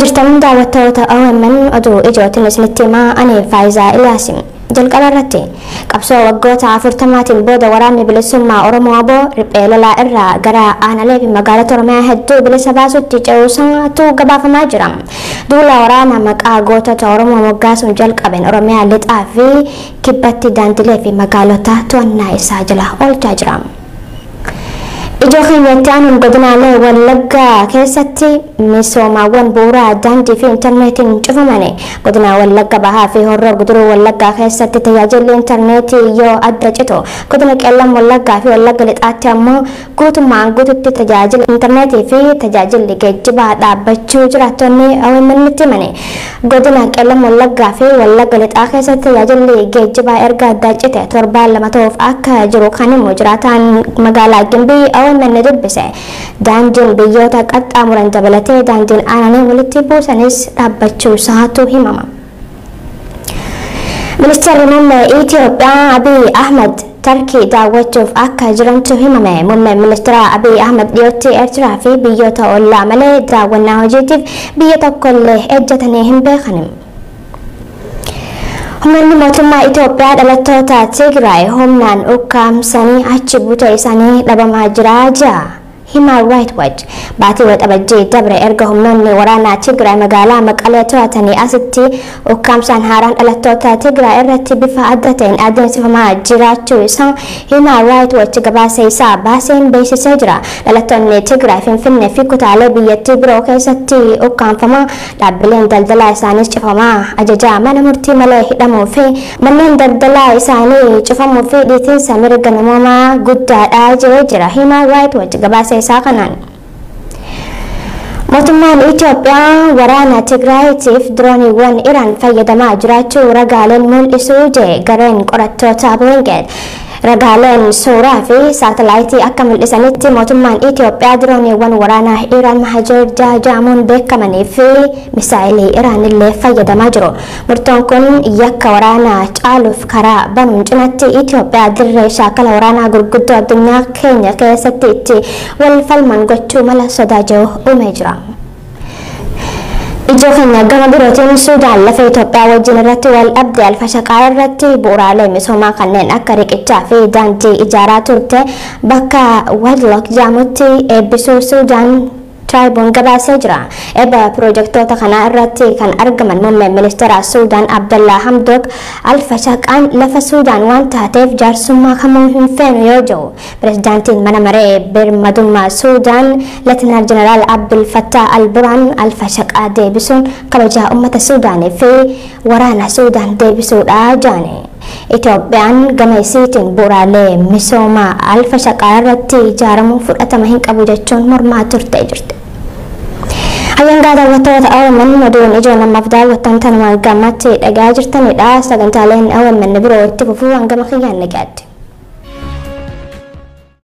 Jirtan daawwattoota OMN oduu ijootiin isinitti himaa ani Faayizaa Iliyaasim. Jalqaba irratti qabsoo waggoota 40tiin booda waraanni bilisummaa Oromoo ABO riphee lolaa irraa gara aanaalee fi magaalota Oromiyaa hedduu bilisa baasutti ce'uusaatu gabaafamaa jira. Duula waraana maqaa gootota Oromoo moggaasuun jalqabeen Oromiyaa lixaa fi kibbatti daandilee fi magaalota to'annaa isaa jala oolchaa jira. Ijoo keenyatti aanuun godinaalee Wallaggaa keessatti misoomaawwan bu'uuraa daandii fi intarneetiin cufamani. Godina Wallagga Bahaa fi Horroo Guduruu Wallaggaa keessatti tajaajilli intarneetii yoo adda citu, godina Qeellam Wallaggaa fi Wallagga Lixaatti ammoo guutummaan guututti tajaajila intarneetii fi tajaajilli geejjibaa dhaabbachuu jiraattonni OMN tti himani. Godina Qeellam Wallaggaa fi Wallagga Lixaa keessatti tajaajilli geejjibaa erga adda cite torbaan 2 ta'uuf akka jiru kan himu jiraataan magaalaa Gimbii OMN dubbise. Daandiin biyyoota qaxxaamuran dabalatee daandiin aananii walitti buusanis dhaabbachuu isaatu himama. Ministeerri muummee Itoophiyaa Abiy Ahmed Tarkii daawwachuuf akka jirantu himame. Muummeen ministeera Abiy Ahmed dhiyootti Eertiraa fi biyyoota ollaa malee daawwannaa hojiitiif biyya tokkollee ejjetanii hin beekan. Humnoonni mootummaa Itoophiyaa dhalattoota Tigraay humnaan ukkaamsanii achi buute isaanii dhabamaa jira jira. Human Rights Watch baatii Waxabajjii dabre erga humnoonni waraanaa Tigraay magaalaa Maqalee to'atanii asitti ukkaamsaan haaraan dhalattoota Tigraay irratti bifa adda ta'een adeemsifamaa jiraachuu isaa Human Rights Watch gabaasa isaa baaseen beeksisee jira. Dhalattoonni Tigraay Finfinnee fi kutaalee biyyattii biroo keessatti ukkaamfamaa, dhaabbileen daldalaa isaaniis cufamaa, ajajaa mana murtii malee hidhamuu fi manneen daldalaa isaanii cufamuu fi dhiitiinsa mirga namoomaa guddaadha jedhee jira. Human Rights Watch gabaasa isaa kanaan. Mootummaan Itoophiyaa waraana Tigraayiitiif dirooniiwwan Iraan fayyadamaa jiraachuu ragaaleen mul'isuu jee gareen qorattoota Blinken. Ragaaleen suuraa fi saatalaayitii akka mul'isanitti mootummaan Itoophiyaa dirooniiwwan waraanaa Iraan Mahajer jedhamuun beekamanii fi misaa'ilii Iraan illee fayyadamaa jiru. Murtoon kun yakka waraanaa caaluuf karaa banuun cinatti Itoophiyaa dirree shaakala waraanaa gurguddoo addunyaa keenya keessatti itti wal falman gochuu mala sodaa jiru uumee jira. Ijoo keenya gama birootiin Suudaan lafa Itoophiyaa wajjin irratti wal dhabde Alfashaqaa irratti bu'uuraalee misoomaa kanneen akka riqichaa fi daandii ijaaraa turte bakka Wadlock jedhamutti eebbisuu Suudaan Tribune gabaasee jira. Eebba piroojektota kanaa irratti kan argaman muummeen ministeera Suudaan Abdallaa Hamdok Alfashaqaan lafa Suudaan waan taateef jaarsummaa kamuu hin feenu yoo jiru. Pirezidaantiin mana maree birmadummaa Suudaan Leetinaal Jeneraal Abdul Fattah Al-Burhaan Alfashaqaa deebisuun kabajaa uummata Suudaanii fi waraana Suudaan deebisuudha jedhani. Itoophiyaan gama isiitiin bu'uuraalee misoomaa Alfashaqaa irratti ijaaramuu fudhatama hin qabu jechuun mormaa turte jirti. Hayyangaa daawwattoota OMN oduun ijoo namaaf daawwattan tanumaan gammatti dhagaa jirtanidha. Sagantaaleen OMN biroo itti fufuu hangama kiyyaan nagaatti.